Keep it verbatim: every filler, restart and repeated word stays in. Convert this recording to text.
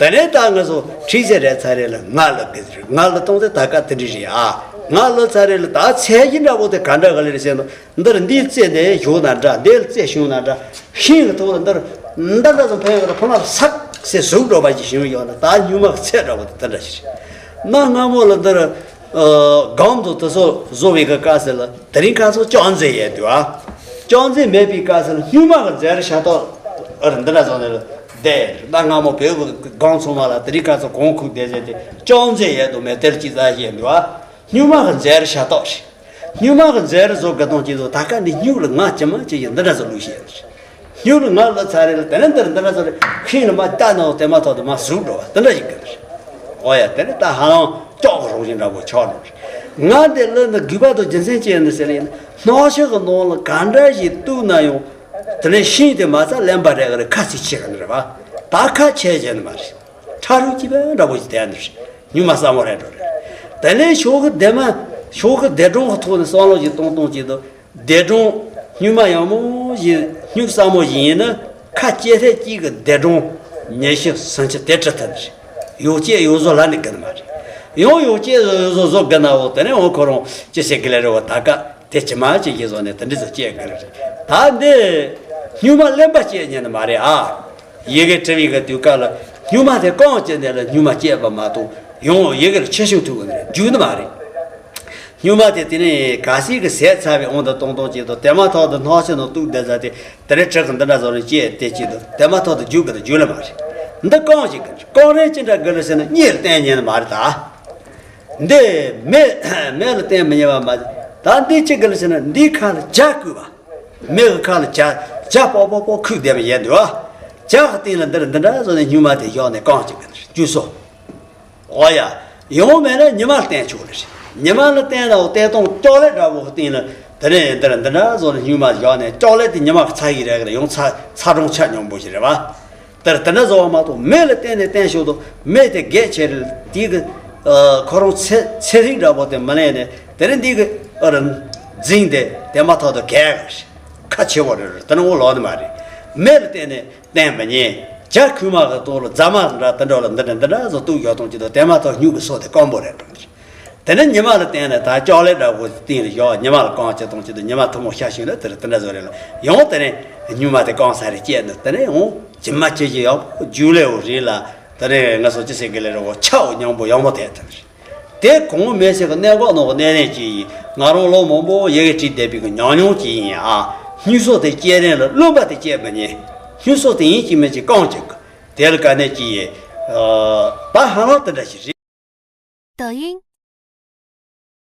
དེ་ནས་ད་ང་ཚོ་ཁྲིག་ཚད་རེད་ཚ་རེད་ལ་ང་ལ་གི་རེད། ང་ལ་གཏོང་ཚེ་ད་ག་དེ་འདྲ་རེད་ཨ། ང་ལ་ཚ་རེད་ལ་ད་ཚད་གཞི་འདྲ་པོ་དེ་ག་འདྲ་ག་ལེ་རེད་ཟེར་ན། འདིར་འདིའི་རྩེ་འདི་བཞུགས་ན་འདྲ། འདིར་རྩེ་བྱུང་ན་འདྲ། ཤིང་གི་ཐོག་ལ་འདིར་འདི་འདྲ་ཙམ་ཕན་ཡོད་ན་ཕ་མ་ལ་སག་སེ་ཟུག་འགྲོ་བ་ཞིག་བྱུང་ཡོད་ན་ད་སྨྱུག་མ་གི་ཚད་འདྲ་པོ་དེ་འདྲ་ཞིག་རེད། གནའ་སྔ་མོ་ལ་འདིར་སྒང་དུ་དེ་ཚོ་བཟོ་བའི་གི་སྐབས་སུ་ལ་དེ་རིང་ཁ་སང་ལྕགས་འཛེར་ཡོད་འདུག་ཨ། ལྕགས་འཛེར་མེད་པའི་སྐབས་སུ་ལ་སྨྱུག་མ་གི་འཛེར་ཤ་སྟག་འདི་འདྲ་བཟོ་ནས་ལ་བསྡད། གནའ་སྔ་མོ་བོད་གི་སྒང་ཚང་མ་ལ་དེ་རིང་ཁ་སང་གོང་ཁུག་བསྡད་ཟེར་ཏེ་ལྕགས་འཛེར་ཡོད་འདུག་མེ་ཏེལ་གཅིག་ཙམ་ཡོད་འདུག་ཨ། སྨྱུག་མ་གི་འཛེར་ཤ་སྟག་རེད། སྨྱུག་མ་གི་འཛེར་བཟོ་དགོས་དོན་གཅིག་དང་ད་ག་འདི་སྨྱུག་ལ་ང་ཇི་མ་ཇི་བཞིན་འདི་འདྲ་བཟོ་ལུགས་ཤེས་རེད། སྨྱུག་ལ་ང་ལ་ཚ་རེད་ལ་དེ་ནས་འདིར་འདི་འདྲ་བཟོ་རེད། ཤིང་ལ་མ་བལྟ་ནའང་དེ་མ་ཐག་ཏུ་མ་ཟུག་འགྲོ་བ་དེ་འདྲ་ཞིག་གི་རེད། ཨོ་ཡ་དེ་ནས་ད་ཧ་ལམ་ལྕགས་གི་རང་བཞིན་འདྲ་པོ་ཆགས་འགྲོ་རེད། ང་འདི་ལ་ནི་དགོས་པ་དང་རྒྱུ་མཚན་ཅི་ཡིན་ཟེར་ན་ཡིན་ན། སྣག་ཤོག་གི་ནང་ལ་ག་འདྲ་ཞིག་གཏུག་ན་ཡང་དེ་ནས་ཤིང་དེ་མ་རྩ་ལེན་པ་རེད་གི་རེད། ཁ་ཚིག་ཆེ་གི་ནི་རེད་བ། ད་ཁ་ཆེ་བྱས་ནི་མ་རེད། ཁྲ་རུ་གཅིག་པ་འདྲ་པོ་ཞིག་དེ་ནི་རེད། སྨྱུག་མ་སྲབ་མོ་རེད་འགྲོ་རེད། དེ་ནས་ཤོག་གི་ལྡེབ་མ་ཤོག་གི་ལྡེབ་སྒྲོམ་གི་ཐོག་ནས་བསམ་བློ་ཞིག་གཏོང་གཏོང་གཅིག་དང་། ལྡེབ་སྒྲོམ་སྨྱུག་མ་ཡང་མོ་ཞིག་སྨྱུག་སྲབ་མོ་ཞིག་ཡིན་ན་ཁ་སྐྱེ་ཐེངས་གཅིག་གི་ལྡེབ་སྒྲོམ་ཉི་ཤུ་སུམ་ཅུ་དེ་འབྲི་ཐུབ་ནི་རེད། ཡོ་བྱད་ཡོ་བཟོ་ལ་ནི་དགོས་ནི་མ་རེད། ཡང་ཡོ་བྱད་ཡོ་བཟོ་བཟོ་དགོས་ན་འོ་དེ་ནས་འོ་ཁོ་རང་ཅི་ཟེར་གི་ལེ་རེད་བ། ད་ག་དེ་ཇི་མ་ཇི་བཞིན་བཟོ་ནས་དེ་འདྲ་ཟེར་བྱེད་དགོས་རེད། ད་འདི་སྨྱུག་མ་ལེན་པ་བྱེད་ཉན་ནི་མ་རེད་ཨ། ཡི་གེ་འབྲི་བའི་གི་དུས་སྐབས་ལ་སྨྱུག་མ་དེ་རྐང་བཅད་ནས་ལ་སྨྱུག་མ་བཅད་པ་མ་གཏོགས་ཡང་ཡི་གེ་ལ་ཆེ་ཆུང་ཐུག་གི་ནི་རེད། རྒྱུག་ནི་མ་རེད། སྨྱུག་མ་དེ་དེ་ནས་ག་སྲིད་གི་ཟས་ཚ་བའི་དབང་དུ་གཏོང་གཏོང་བྱེད་དོ། དེ་མ་ཐག་ཏུ་སྣག་ཆུ་ནང་གཏུག་བསྡད་ཟ་དེ་དེ་རེད། ཁྲག་གི་འདི་འདྲ་བཟོ་རེ་བཅད་དེ་བྱེད་དོ། དེ་མ་ཐག་ཏུ་རྒྱུག་གི་དང་རྒྱུག་ལ་མ་རེད། འདི་རྐང་ཞིག་གི་རྐང་རེད། ཅི་འདྲ་དགོས་ལ་ཟེར་ན་གཉིད་ལ་བསྟན་ཉན་ནི་མ་རེད་ད། འདི་མེ་མེ་ལ་བསྟན་མི་ཉན་པ་མ་རེད། ད་འདི་ཅི་དགོས་ལ་ཟེར་ན་འདིའི་ཁ་ལ་ཇ་བསྐུས་པ། མེ་གི་ཁ་ལ་ཇ་ཇ་པོག་པོག་པོག་ཁུག་བསྡད་པ་ཡོད་འདུག་ཨ། ཇ་གི་སྟེང་ལ་འདིར་འདི་འདྲ་བཟོ་ནས་སྨྱུག་མ་དེ་བཞག་ནས་རྐང་གཅིག་གི་འདིར་རྒྱུགས་སོ། ཨོ་ཡ། ཡང་མེད་ན་ཉི་མ་ལ་བསྟན་ཆོག་ལ་རེད། ཉི་མ་ལ་བསྟན་ན་འོ་བསྟན་སྟངས་ཅོག་ལེ་འདྲ་བོ་གི་སྟེང་ལ་དེ་ནས་འདིར་འདི་འདྲ་བཟོ་ནས་སྨྱུག་མ་བཞག་ནས་ཅོག་ལེ་དེ་ཉི་མ་གི་ཚ་ཡི་རེད་གི་རེད། ཡང་ཚ་ཚ་གྲང་ཆ་སྙོམས་པོ་ཞིག་རེད་བ། དེར་དེ་འདྲ་བཟོ་བ་མ་གཏོགས་མེ་ལ་བསྟན་ནས་བསྟན་ཞོག་དང་མེ་དེ་རྒྱས་ཆེ་རེད། དེ་གི་ཁོ་རང་ཚེ་ཚེ་རིག་འདྲ་བོ་དེ་མི་ལེན་ནས་དེ་ནས་འདི་གི་ཨ་ར་འཛིང་དེ་དེ་མ་ཐག་ཏུ་གས་ག་རེད། ཁ་ཆེ་བོ་རེད་རེད། དེ་ནས་འོ་ལོག་ནི་མ་རེད། མེ་ལ་བསྟན་ནས་བསྟན་མི་ཉན། ཇ་ཁུག་མ་གི་ཐོག་ལ་རྫ་མ་འདྲ་དེ་འདྲ་ལ་འདི་འདྲ་འདི་འདྲ་བཟོ་གཏུག་ཡོད་གཏོང་གི་འདུག་དེ་མ་ཐག་སྨྱུག་གི་སོ་དེ་སྐམ་པོ་རེད་འགྲོ་གི་རེད། དེ་ནས་ཉི་མ་ལ་བསྟན་ནས་ད་ཅོག་ལེ་འདྲ་བོ་སྟེང་ལ་བཞག་ཉི་མ་ལ་རྐང་གཅིག་གཏོང་གི་འདུག་ཉི་མ་ཐུན་མོང་ཤར་ཤིང་ལ་དེ་རེད། དེ་འདྲ་བཟོ་རེད་ལ་ཡང་དེ་ནས་སྨྱུག་མ་དེ་རྐང་ས་རེ་བཅད་འདུག་དེ་ནས་ཡང་ཇི་མ་ཇི་བཞིན་ཡག་པོ་རྒྱུགས་ལེ་འོ་རེད་ལ། དེ་ནས་ང་ཚོ་ཅི་ཟེར་གི་ལེ་རེད་འོ་ཆ་འོ་སྙོམས་པོ་ཡག་མོ་དེ་དེ་རེད། དེ་གོང་མེད་ཚེ་གི་གནད་འགག་ནང་གི་གནད་ལན་ཅིག་ཡིན། ང་རང་ལོ་མང་པོ་ཡི་གེ་བྲིས་བསྡད་པའི་གི་ཉམས་མྱོང་ཅིག་ཡིན་ཨ། སྨྱུག་སོ་དེ་བཅད་རན་ལ་རློན་པ་དེ་བཅད་མི་ཉན། སྨྱུག་སོ་དེ་ཡིན་གཅིག་མིན་གཅིག་སྐམ་གཅིག་གི་དེ་ལ་ག་ནས་ཅིག་ཡིན། ད་ཧ་ལམ་དེ་འདྲ་ཞིག་རེད། 抖音